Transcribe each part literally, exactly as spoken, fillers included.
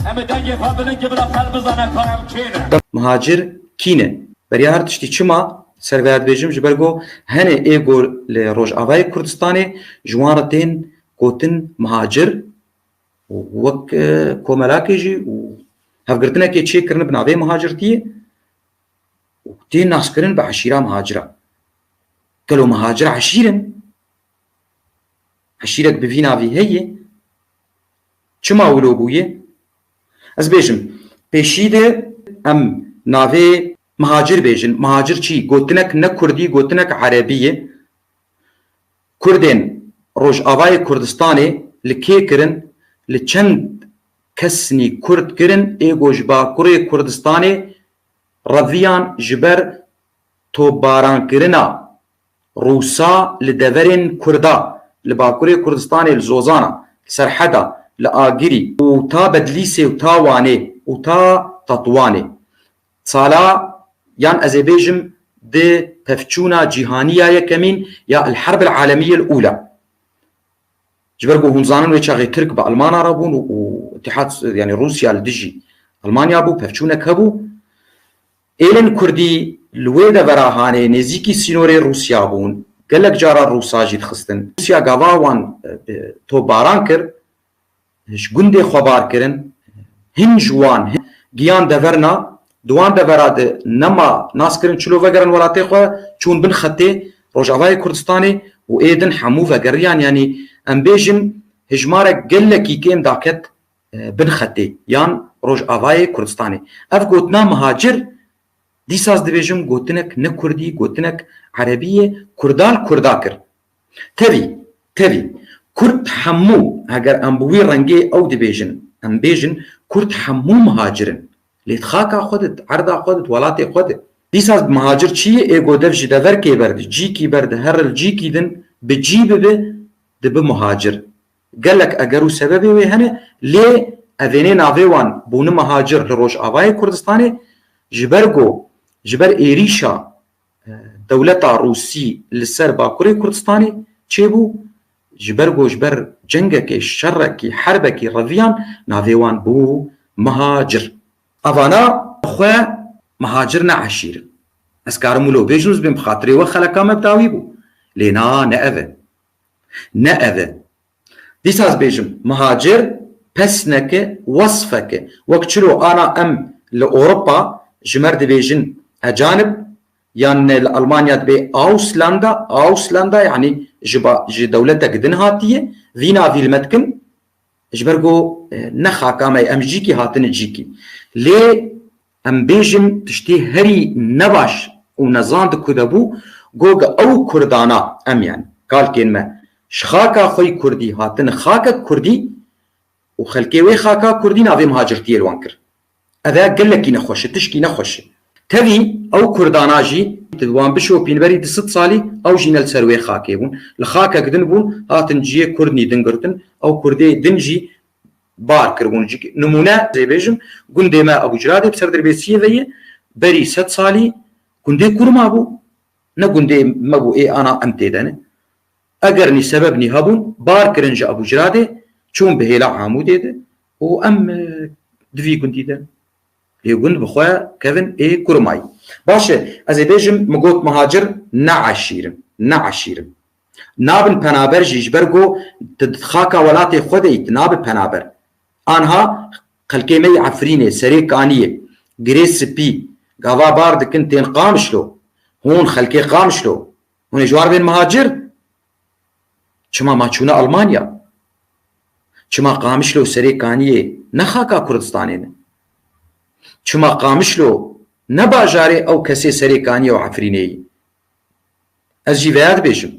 Em ê dengê xwe bilin ki bila xelk bizane ka em kê ne. Mihacir kî ne? Beriya her tiştî çima ser vê dibêjim, ji ber ku hene ê ku li Rojavayê Kurdistanê ji wan re tên gotin mihacir û wek, e, komelakê jî û hevgirtinekê çêkirine bi navê mihacirtiyê û tên naskirin bi eşîra mihacira. Gelo mihacir eşîr in? Eşîrek bi vî navî heye? Çima wilo bûye? Ez bêjim, pêşî de em navê mihacir bêjin. Mihacir çi? Gotinek ne kurdî, gotinek erebî ye. Kurdên Rojavayê Kurdistanê li kê kirin? Li çend kesnî kurd kirin ê ku ji Bakurê Kurdistanê reviyan ji ber topbarankirina Rûsa li deverên Kurda, li Bakurê Kurdistanê, li Zozana, li Serheda, li Agirî û ta Bedlîsê û ta Wanê û ta Tetwanê. Sala, yan ez ê bêjim, di pevçûna cîhanî ya yekemîn ya El Herb El Alemî El Ula. Ji ber ku hûn zanin wê çaxê Tirk bi Almana re bûn û, û Îtîhad, yanî Rûsya li dijî Almanya bû, pevçûnek hebû. Êlên Kurdî li wê devera hanê nêzîkî sînorê Rûsya bûn. Gelek cara Rûsa jî dixistin. Rûsya gava wan, e, e, topbaran kir, ji gundê xwe bar kirin. Hin ji wan, hin giyan deverna, di wan devera de nema nas kirin çilo vegerin welatê xwe, çûn bin xetê Rojavayê Kurdistanê û ê din hemû vegeriyan, yanî em bêjin hijmarek gelekî kêm daket, e, bin xetê yan Rojavayê Kurdistanê. Ev gotina mihacir, dîsa ez dibêjim, gotinek ne kurdî, gotinek erebî ye, Kurda li Kurda kir. Tevî, tevî, Kurd hemû, heger em bi wî rengê ew dibêjin, em bêjin, Kurd hemû mihacir in. Lê di xaka xwe de, di erda xwe de, di welatê xwe de. Dîsa mihacir çi ye? Ê ku dev ji deverkê berde, cîkî berde, here li cîkî din, bi cî bibe, dibe mihacir. Gelek eger û sebebê wê hene, lê evênê navê wan bûne mihacir li Rojavayê Kurdistanê, ji ber ku, ji ber êrîşa, e, dewleta Rûsî li ser Bakurê Kurdistanê çêbû, ji ber ku ji ber cengekê, şerekî, herbekî reviyan, navê wan bû mihacir. Evana xwe mihacir ne eşîr in. Ez karim wilo bêjim, ez bêm bi xatirê we xeleka me bi dawî bû. Lê na, ne ev e. Ne ev e. Dîsa ez bêjim, mihacir pesneke, wesfeke. Wek çilo ana em li Ewropa ji me re dibêjin ecanib, yan li Almanya dibê Auslanda, Auslanda, yanî ji ba-, ji dewletek din hatiye, vî navî li me dikin, ji ber ku, e, ne xaka me ye, em ji cîkî hatine cîkî. Lê em bêjin tiştê herî nebaş û nezan di ku de bû, ku ew Kurdana em, yanî kalkên me, ji xaka xwe yî kurdî hatine xakek kurdî û xelkê wê xaka kurdî navê mihacirtiyê li wan kir. Ev ya gelekî nexweş e, tişkî nexweş e. Tevî ew Kurdana jî, tu wan bişopîn berî du sed salî, ew jî ne li ser wê xakê bûn. Li xakek din bûn, hatin cihê Kurdnî din girtin, ew Kurdê din jî bar kiribûn. Cik-, nimûne, ez ê bêjim, gundê me Ebû Ciradê bi ser Dirbêsiyê ve ye, berî sed salî gundê Kurma bû. Ne gundê me bû, ê ana em tê de ne. Eger nî sebeb nî hebûn, bar kirin ji Ebû Ciradê, çûn bi hêla Amûdê de û em, e, di vî gundî de. Lê gund bi xwe kevin ê Kurmayî. Baş e, ez ê bêjim, min got mihacir ne eşîr in, ne eşîr in. Nabin penaber jî, ji ber ku tu di xaka welatê xwe de yî, tu nabe penaber. Anha xelkê me yî Efrînê, Serê Kaniyê, Girê Spî, gava bar dikin tên Qamişlo. Hûn xelkê Qamişlo, hûn ê ji wan re bên mihacir? Çima ma çûne Almanya? Çima Qamişlo, Serê Kaniyê ne xaka Kurdistanê ne? Çima Qamişlo ne bajarê ew kesê Serê Kaniyê û Efrînê yî? Ez jî veya dibêjim.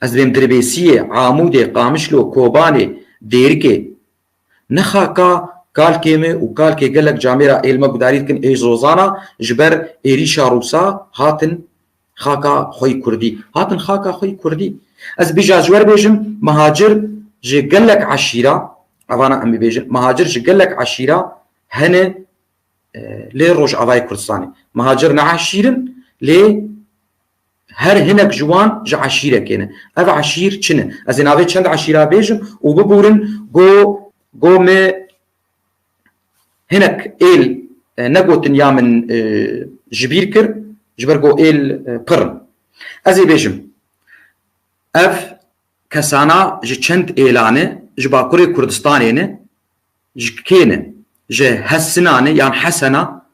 Ez dibêm Dirbêsiyê, Amûdê, Qamişlo, Kobanê, Dêrikê. Ne xaka kalkê me û kalkê gelek camêra ê li me gudarî dikin, ê Zozana, ji ber êrîşa Rûsa hatin xaka xwe yî kurdî. Hatin xaka xwe yî kurdî. Ez bîja ji we re bêjim, mihacir ji gelek eşîra, evana em bibêjin, mihacir ji gelek eşîra hene, e, lê Rojavayê Kurdistanê. Mihacir ne eşîr in, lê her hinek ji wan ji eşîrekê ne. Ev eşîr çi ne? Ez ê navê çend eşîra bêjim û bibûrin, go, go me hinek êl, e, negotin ya min, e, ji bîr kir, ji ber ku êl, e, pir in. Ez ê bêjim, ev kesana ji çend êlan e, ji Bakurê Kurdistanê ne, ji kê ne? Ji Hesinan e, yan Hesena,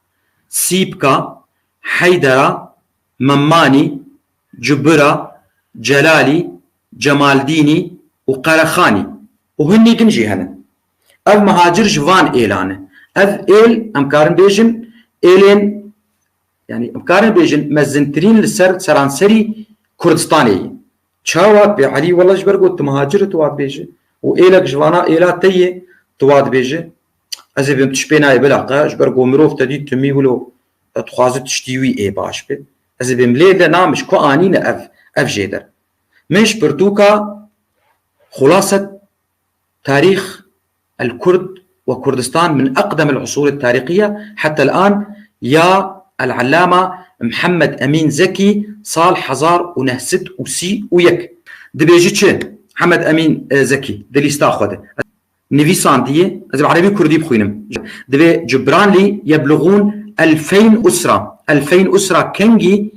Sîpka, Heydera, Memanî, Cubira, Celalî, Cemaldînî û Qerexanî û hinî din jî hene. Ev mihacir ji van êlan e. Ev êl, em karin bêjin, êlên, yanî em karin bêjin mezintirîn li ser seranserî Kurdistanê ye. Çawa dibê Elî, wela ji ber ku tu mihacir î, tu wa dibêjî. Û êlek ji vana êla te yê, tu wa dibêjî. Ez ê bêm tişt pê nayê bila qe, ji ber ku mirov te dî timî wilo, e, dixwaze tiştî wî ê baş be. Ez ê bêm lê de namiş ku anîne ev, ev jê der. Min ji pirtûka Xulaset تاريخ الكرد وكردستان من أقدم العصور التاريخية حتى الآن يا العلامة محمد أمين زكي سال hezar û neh sed û sî û yek. Dibêji çi? Mihemed Emîn, e, Zekî di lîsta xwe de nivîsandiye, ez ê bi erebî kurdî bixwînim. Divê Cibranlî yebluxûn elfeyn usra. Elfeyn usra kengî?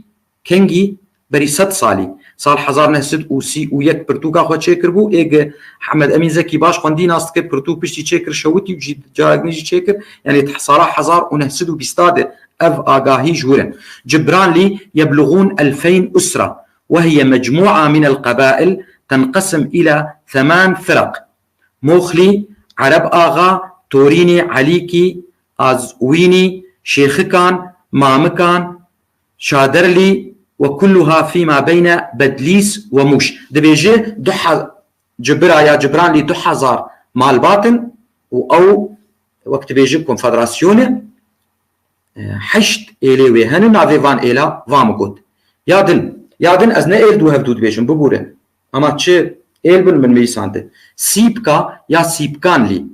Kengî? Berî sed salî. Sal hezar neh sed û sî û yek pirtûka xwe çêkiribû. Ê gi Hemed Emîn Zekî baş xwendî nas dike, pirtûk piştî çêkir şewitî û jî carek din jî çêkir. Yanî di sala hezar û neh sed û bîsta de ev agahî ji wir in. Cibranlî yebluxûn elfeyn usra. وهي مجموعة من القبائل تنقسم إلى ثمان فرق. Moxlî, Ereb Axa, Torînî, Elîkî, Azwînî, Şêxikan, Mamikan, Şaderlî وكلها فيما بين بدليس وموش. Dibêje du he-, Cibira ya Cibranlî du hezar malbat in û ew, wek dibêje konfederasyonê, e, heşt êlê wê hene, navê van êla va min got. Ya din, ya din ez ne êl dû hevdû dibêjim, bibûre. Ama çi êl bin min nivîsandi. Sîpka ya Sîpkanlî.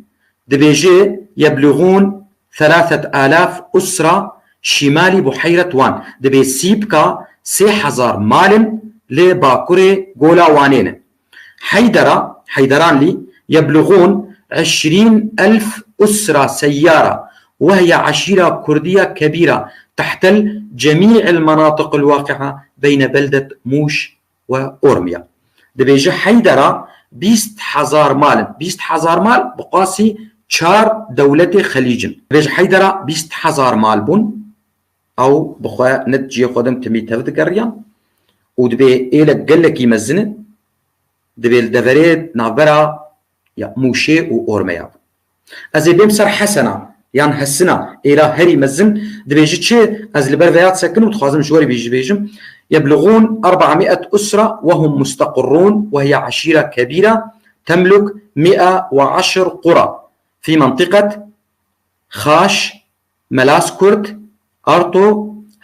Dibêje yebluxûn thelâthet alâf usra şimalî Buheyret Wan. Dibê Sîpka sê hezar mal in lê bakurê Gola Wanê ne. Heydera, Heyderanlî, yebluxûn eşrîn elf usra seyyara, وهي عشيرة كردية كبيرة تحتل جميع المناطق الواقعة بين بلدة موش وأورميا. Dibêje Heydera bîst hezar mal in. Bîst hezar mal bi qasî çar dewletê Xelîc in. Dibêje Heydera bîst hezar mal bûn. Ew bi xwe ne di cihê xwe de timî tev digeriyan û dibê êlek gelekî mezin e. Dibê li deverê navbera ya Mûşê û Ormeya bû. Ez ê bêm ser Hesena yan Hesina, êla herî mezin, dibêji çi? Ez li ber veya disekinim û dixwazim ji we re jî bêjim. يبلغون أربعمائة أسرة وهم مستقرون وهي عشيرة كبيرة تملك مائة وعشر قرى في منطقة خاش، ملاس كرد، أرطو،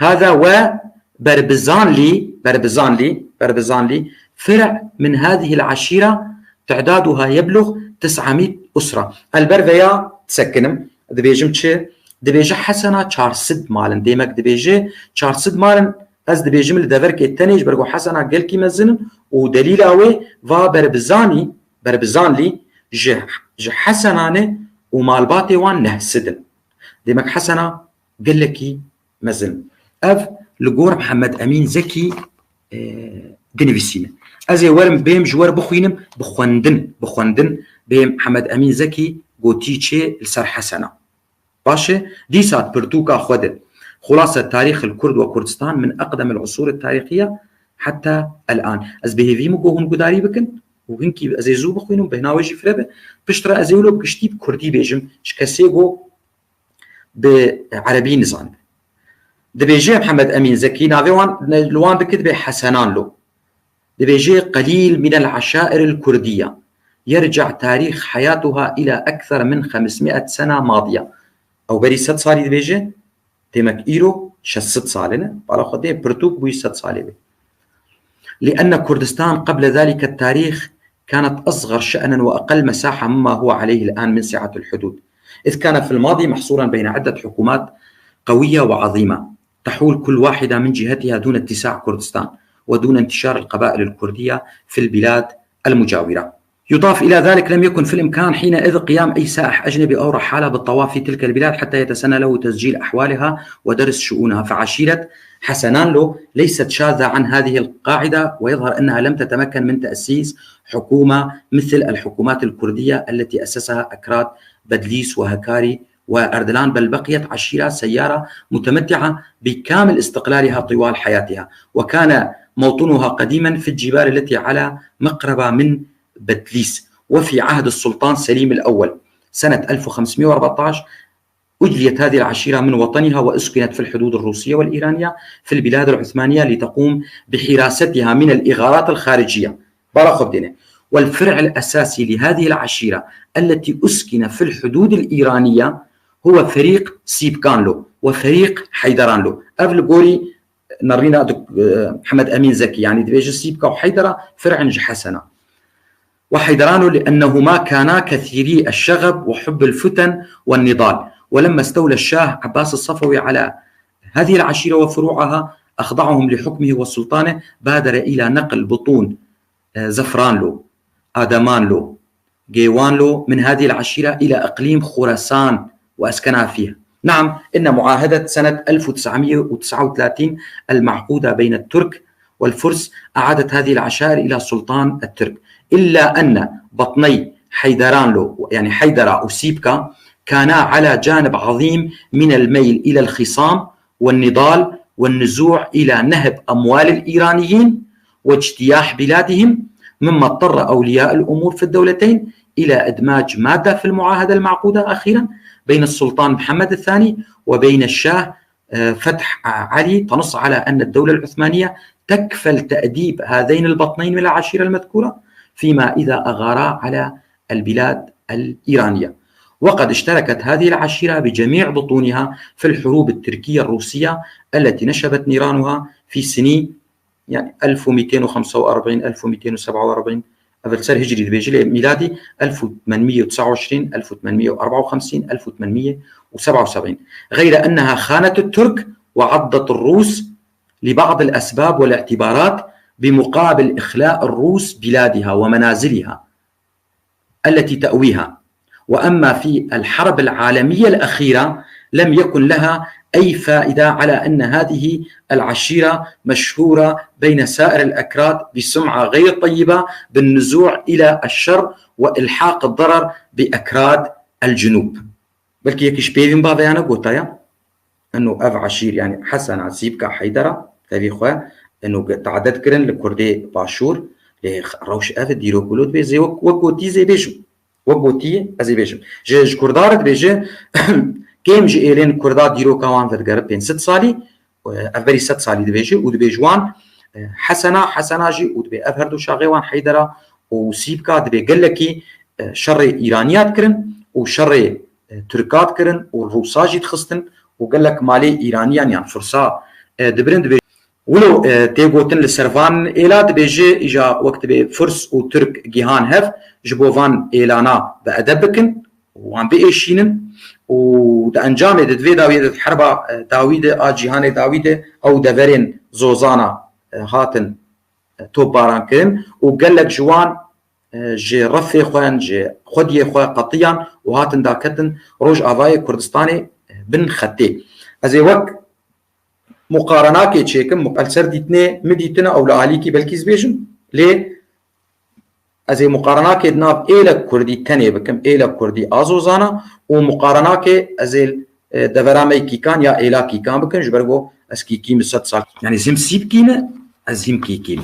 هذا وبربزانلي، بربزانلي، بربزانلي، فرع من هذه العشيرة تعدادها يبلغ تسعمية أسرة. Ez li ber veya disekinim, dibêjim çi? Dibêje Hesena çar sed mal in. Demek dibêje çar sed mal in, ez dibêjim li deverkê tenê, ji ber ku Hesena gelkî mezin in û delîla wê va Berbizanî, Berbizanlî ji, ji Hesena ne û malbatê wan neh sed in. Demek Hesena gelekî mezin. Ev li gor Mihemed Emîn Zekî, e, dinivîsîne. Ez ê werim bêm ji we re bixwînim, bi xwendin, bi xwendin bêm Mihemed Emîn Zekî gotî çê li ser Hesena. Baş e, dîsa di pirtûka xwe de, Xulase Tarîx el Kurd ve Kurdistan min eqdem el usûr el tarîxiye heta el an. Ez bi hêvî min ku hûn gudarî bikin û hinkî ez ê zû bixwînim, bêhna wê jî fireh be. Piştre ez ê wilo bi giştî bi kurdî bêjim, ji kesê ku bi erebî nizanibe. Dibêje Mihemed Emîn Zekî, navê wan, li wan dikit bê Hesenan lo. Dibêje قليل من العشائر الكردية يرجع تاريخ حياتها إلى أكثر من خمسمائة سنة ماضية. Ew berî sed salî dibêje, demek îro şeş sed salê ne. Bala xwe dê pirtûk bûyî sed salê be. لأن كردستان قبل ذلك التاريخ كانت أصغر شأنا وأقل مساحة مما هو عليه الآن من سعة الحدود، إذ كان في الماضي محصورا بين عدة حكومات قوية وعظيمة تحول كل واحدة من جهتها دون اتساع كردستان ودون انتشار القبائل الكردية في البلاد المجاورة. يضاف إلى ذلك، لم يكن في الإمكان حينئذ قيام أي سائح أجنبي أو رحالة بالطواف في تلك البلاد حتى يتسنى له تسجيل أحوالها ودرس شؤونها. فعشيرة حسنانلو ليست شاذة عن هذه القاعدة، ويظهر أنها لم تتمكن من تأسيس حكومة مثل الحكومات الكردية التي أسسها أكراد بدليس وهكاري وأردلان، بل بقيت عشيرة سيارة متمتعة بكامل استقلالها طوال حياتها، وكان موطنها قديما في الجبال التي على مقربة من بتليس. وفي عهد السلطان سليم الأول سنة ألف وخمسمية وأربعتاش أجليت هذه العشيرة من وطنها وأسكنت في الحدود الروسية والإيرانية في البلاد العثمانية لتقوم بحراستها من الإغارات الخارجية. Bara xwe bidêne. والفرع الأساسي لهذه العشيرة التي أسكن في الحدود الإيرانية هو فريق سيبكانلو وفريق حيدرانلو. Ev li gorî nerîna Dok-, e, Mihemed Emîn Zekî, yanî dibêje Sîbka û Heydera fer'in ji Hesena. وحيدرانو لأنهما كانا كثيري الشغب وحب الفتن والنضال. ولما استولى الشاه عباس الصفوي على هذه العشيرة وفروعها أخضعهم لحكمه وسلطانه، بادر إلى نقل بطون، آه، زفرانلو، آدمانلو، جيوانلو من هذه العشيرة إلى إقليم خراسان وأسكنها فيها. نعم، إن معاهدة سنة ألف وتسعمية وتسعة وتلاتين المعقودة بين الترك والفرس أعادت هذه العشائر إلى سلطان الترك، إلا أن بطني حيدرانلو، يعني حيدرة وسيبكا، كانا على جانب عظيم من الميل إلى الخصام والنضال والنزوع إلى نهب أموال الإيرانيين واجتياح بلادهم، مما اضطر أولياء الأمور في الدولتين إلى إدماج مادة في المعاهدة المعقودة أخيرا بين السلطان محمد الثاني وبين الشاه، آه، فتح علي، تنص على أن الدولة العثمانية تكفل تأديب هذين البطنين من العشيرة المذكورة فيما إذا أغارا على البلاد الإيرانية. وقد اشتركت هذه العشيرة بجميع بطونها في الحروب التركية الروسية التي نشبت نيرانها في سني، يعني، ألف وميتين وخمسة وأربعين، ألف وميتين وسبعة وأربعين قبل سر هجري دبيجي لميلادي، ألف وتمنمية وتسعة وعشرين، ألف وتمنمية وأربعة وخمسين، ألف وتمنمية وسبعة وسبعين، غير أنها خانت الترك وعضت الروس لبعض الأسباب والاعتبارات بمقابل إخلاء الروس بلادها ومنازلها التي تأويها. وأما في الحرب العالمية الأخيرة لم يكن لها أي فائدة على أن هذه العشيرة مشهورة بين سائر الأكراد بسمعة غير طيبة بالنزوع إلى الشر وإلحاق الضرر بأكراد الجنوب. Belkî yekî ji pêvîn baveyane gotaya. Eno ev eşîr, yani Hesena, Sîbka, Heydera, tevî xwe, eno ge-, tadet kirin li Kurdê Başûr, lê x-, rewş ev dîrok wilo dibê zê wek, wek gotî zê bêjim. Wek gotî ez ê bêjim. Ji, ji Kurda re dibêje, kêm ji êlên Kurda dîroka wan vedigere pênc sed salî, ev berî sed salî dibêje û dibê ji wan, e, Hesena, Hesena jî û dibê ev her du şaxê wan Heydera û Sîbka dibê gelekî, e, şerê Îraniya dikirin û şerê, e, Tirka dikirin û Rûsa jî dixistin û gelek malê Îraniyan yan Fursa, e, dibirin dibê. Wilo, e, tê gotin li ser van êla dibêje, îja wek dibê Furs û Tirk gihan hev, ji bo van êlana bi edeb bikin, wan biêşînin û di encamê de, di vê dawiyê de, di herba, e, dawî de, a cîhanê dawî de, ew deverên zozana, e, hatin, e, topbaran kirin û gelek ji wan, e, ji refê xwe, ji xwediyê xwe qetiyan û hatin daketin Rojavayê Kurdistanê, e, bin xetê. Ez ê wek muqarenakê çêkim, muq-, el ser dîtinê min dîtine ew li alîkî belkî ez bêjim, lê ez ê muqarenakê di nav êlek kurdî tenê bikim, êlek kurdî a zozana û muqarenakê ez ê, e, devera me kîkan ya êla kîkan bikin, ji ber ku ez kîkî min sed sal. Yani zim sîbkî me, ez him kîkî me.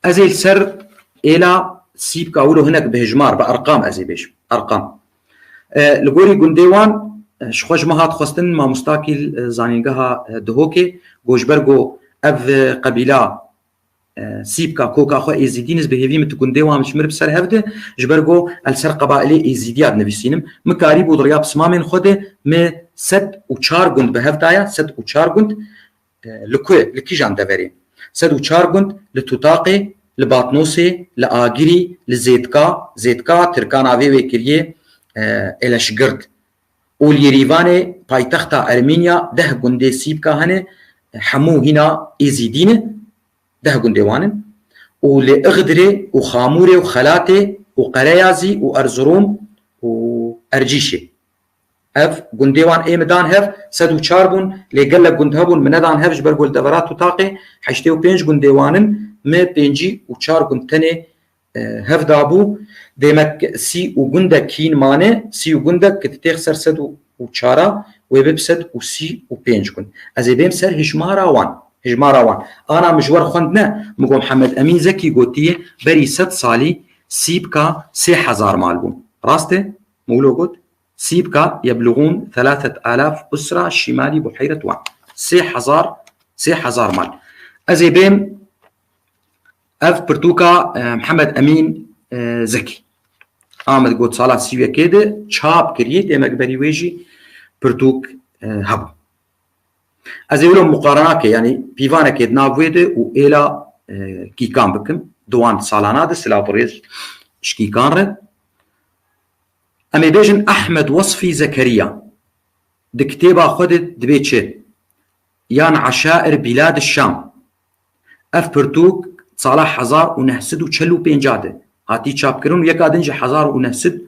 Ez ê li ser êla sîbka wilo hinek bi hejmar, bi erqam ez ê bêjim. Erqam. E, li gorî gundê wan, e, ji xwe ji me hat xwestin, mamostakî, e, zanîngeha, e, Duhokê, got ji ber ku ev, e, qebîla, e, Sîbka, koka xwe Êzîdî ne, ez bi hêvî min tu gundê wan ji min re bi ser hev de, ji ber ku ez li ser qebailê Êzîdiya dinivîsînim. Min karîbû di riya pismamên xwe de, min sed û çar gund bi hev daye, sed û çar gund, e, li ku, li kîjan deverê? Sed û çar gund li Tutaqê, li Batnosê, li Agirî, li Zêdka, Zêdka, Tirka navê wê kiriye, e, Eleşgird. Û li Yerîvanê, paytexta Ermînya, deh gundê Sîbka hene, hemû hîna Êzîdî ne, deh gundê wan in. Û li Ixdirê û Xamûrê û Xelatê û Qereyazî û Erzurum û Ercîşê. Ev gundê wan ê min dan hev, sed û çar bûn, lê gelek gund hebûn, min nedan hev, ji ber ku li devera Tutaqê heştê û pênc gundê wan in, min pêncî û çar gund tenê, e, hev dabû. Demek sî û gundek hîn mane, sî û gundek ki ditêx ser sed û çara, wê bib sed û sî û pênc gund. Ez ê bêm ser hijmara wan. Hijmara wan. Ana min ji we re xwend ne, min got Mihemed Emîn Zekî gotiye, berî sed salî Sîbka sê hezar mal bûn. Rast e? Min wilo got? Sîbka yebluğûn thelâthet alâf usra şimalî Buheyret Wan. Sê hezar, sê hezar mal. Ez ê bêm ev pirtûka, e, Mihemed Emîn, e, Zekî. Amed got sala sî û yekê de çap kiriye, demek berî wê jî pirtûk, e, hebû. Ez ê wilo muqarenake, yanî pîvanekê di nav wê de û êla, e, Kîkan bikim. Di wan salana de silav û rêz ji Kîkan re. Em ê bêjin Ehmed Wasfî Zekeriya di kitêba xwe de dibê çi? Yan Eşair Bîlad Şam. Ev pirtûk sala hezar û neh sed û çel û pênc de hatî çapkirin û yeka din jî hezar û neh sed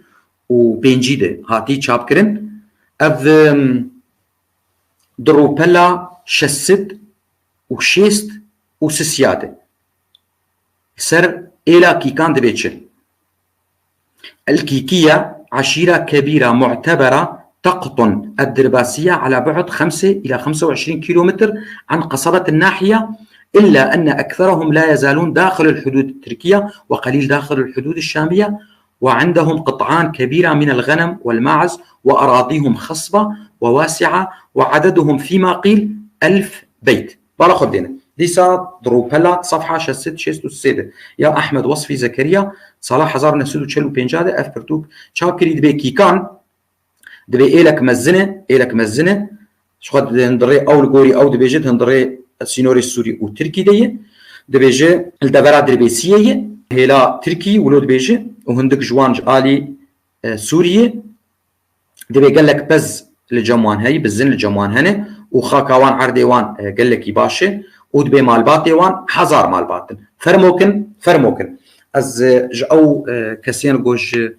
û pêncî de hatî çapkirin. Ev, em, di rûpela şeş sed û şêst û sisiya de. Ser êla Kîkan dibê çi? الكيكية عشيرة كبيرة معتبرة تقطن الدرباسية على بعد خمسة إلى خمسة وعشرين كيلومتر عن قصبة الناحية، إلا أن أكثرهم لا يزالون داخل الحدود التركية وقليل داخل الحدود الشامية، وعندهم قطعان كبيرة من الغنم والماعز، وأراضيهم خصبة وواسعة، وعددهم فيما قيل ألف بيت. Bala xwe bidêne. Dîsa di rûpela sefha şeş sed şêst û sê de ya Ehmed Wasfî Zekeriya sala hezar neh sed û çel û pênc de ev pirtûk çap kirî, dibê Kîkan, dibê êlek mezin e, êlek mezin e. Ji xwe di hundirê ew li gorî ew dibêjit hundirê sînorê Sûrî û Tirkî de ye. Dibêje li devera Dirbêsiyê ye. Hêla Tirkî wilo dibêje û hindik ji wan ji alî, e, Sûriyê. Dibê gelek pez li cem wan heyî, bizin li cem wan hene û xaka wan, erdê wan, e, gelekî baş e û dibê malbatê wan hezar malbat in. Fermokin, fermokin. Ez, e, ji ew, e, kesên ku ji,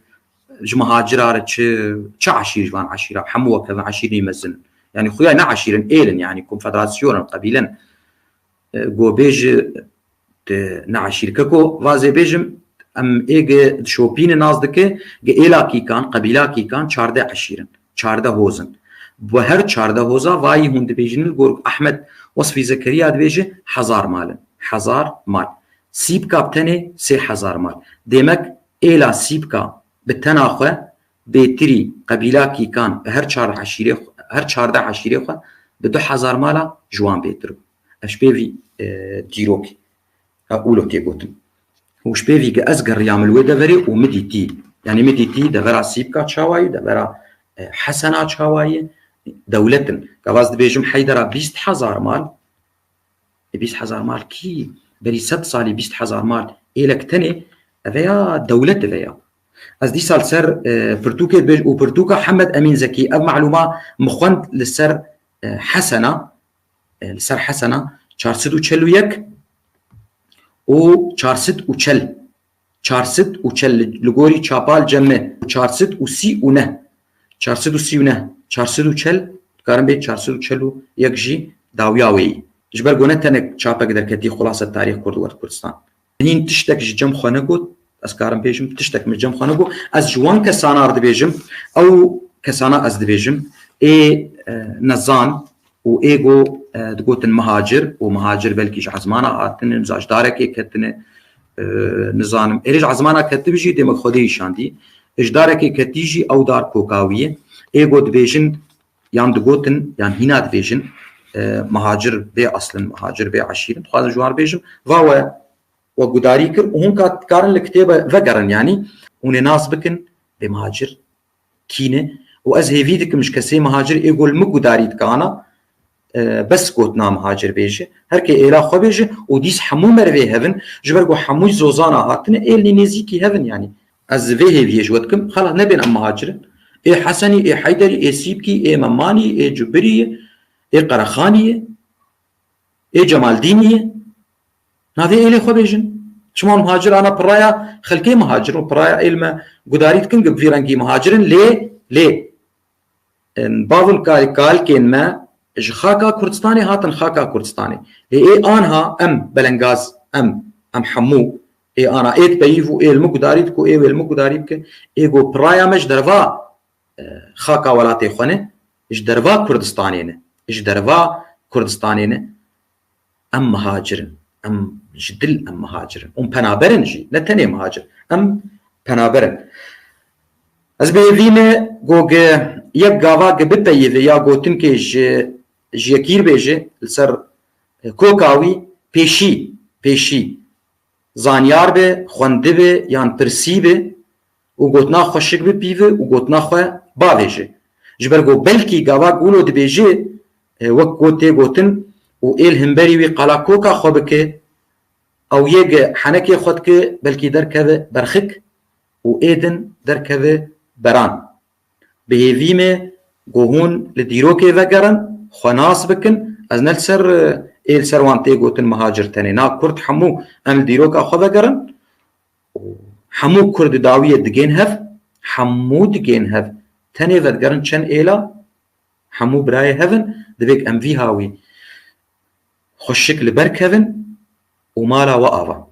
ji mihacira re çi, çi eşîr ji van eşîra, hemû wek hevin eşîrî mezin in. Yanî xuya ne eşîr in, êl in, yanî konfederasyon in, qebîle in. E, go bêji, tu ne eşîr. Keko, vazê bêjim, em ê ge dişopîne nas dike, ge êla Kîkan, qebîla Kîkan, çardeh eşîr in, çardeh hoz in. Bi her çardeh hoza vayî hûn dibêjin, li gor Ehmed Wasfî Zekeriya dibêje hezar mal in. Hezar mal. Sîbka bi tenê sê hezar mal. Demek êla Sîbka bi tena xwe bêtirî qebîla Kîkan bi her çar eşîrê xwe, her çardeh eşîrê xwe bi du hezar mala ji wan bêtir bû. Ev ji pê vî, e, dîrokê, e, wilo tê gotin. Û ji pê vî ke ez geriyam li wê deverê û min dîtî. Yanî min dîtî devera Sîbka çawa ye, devera, e, Hesena çawa ye. Dewlet in. Gava ez dibêjim Heydera bîst hezar mal, e, bîst hezar mal kî? Berî sed salî bîst hezar mal êlek tenê, eve ya dewlet eve ya. Ez dîsa li ser, e, pirtûkê dibêj û pirtûka Hemed Emîn Zekî, ev malûma min xwend li ser, e, Hesena, e, li ser Hesena çar sed û çel û yek û çar sed û çel, çar sed û çel li, li gorî çapa li cem me, çar sed û sî û neh, çar sed û sî û neh, çar sed û çel, dikarin bê çar sed û çel û yek jî dawiya wê yî. Ji ber ku ne tenek çapek derketî Xulasa Tarîx Kurd û Wert Kurdistan. Hîn tiştek ji cem xwe negot, ez karim bêjim, tiştek min cem xwe negot. Ez ji wan kesana re dibêjim, ew kesana ez dibêjim, ê, e, nezan û ê go, e, digotin mihacir û mihacir belkî ji ezmana hatine, ji darekê ketine, e, nizanim. Êrê ji ezmana ketibî jî dê me Xwedê îşandî. Ji darekê ketî jî ew dar koka wî ye. Ê go dibêjin yan digotin, yan hîna dibêjin, e, mihacir bê aslin, mihacir bê eşîrin. Dixwazim ji wan bêjim, va we we gudarî kir û hûn ka dikarin li kitêbe vegerin, yanî hûn ê nas bikin bê mihacir kî ne. Û ez hêvî dikim ji kesê mihacir ê ku li min gudarî dikana, e, bes gotina mihacir bêje. Her kê êla xwe bêje û dîs hemû merivê hevin, ji ber ku hemû zozana hatine, êlnî nêzîkî hevin, yanî. Ez vê hêviyê ji we dikim, xelas nebên em mihacir in. Ê Hesenî, ê Heyderî, ê Sîbkî, ê Memanî, ê Cubirî, ê Qerexanî, ê Cemaldînî, navê êlê xwe bêjin. Çima muhacir ana piraya xelkê muhacir û piraya êl me gudarî dikin, bi vî rengî muhacir in, lê, lê, em, bavûn kal-, kalkên me ji xaka Kurdistanê hatin xaka Kurdistanê. Lê ê anha em belengaz, em, em hemû ê ana ê dipeyîv û ê li min gudarî diku, ê wê li min gudarî bike, ê go piraya me ji derva, e, xaka welatê xwe ne, ji derva Kurdistanê ne, ji derva Kurdistanê ne. Em muhacir in. Em ji dil em muhacir in. Hûn penaber in jî. Ne tenê muhacir. Em penaber in. Ez bi hêvî me go ge yek gava ge bipeyivî ya gotinkê ji, ji yekî re bêje li ser, e, koka wî pêşî, pêşî zanyar be, xwendibe yan pirsîbe û gotina xweşik bipîve û gotina xwe bavêje. Ji ber ku belkî gava gulo dibêje, e, wek ku tê gotin û ê li hemberî wî qala koka xwe bike, ew yê ge henekê xwe dike, belkî derkeve berxik û ê din derkeve beran. Bi hêvî me ku hûn li dîrokê vegerin, xwe nas bikin. Ez ne li ser, e, ê li ser wan tê gotin muhacir tenê. Na, Kurd hemû em li dîroka xwe vegerin. Hemû Kurd dawiyê digên hev, hemû digên hev. Tenê vedigerin çend êla, hemû birayê hev in, divê em vî hawî xweşik li ber kevin û mala we ava.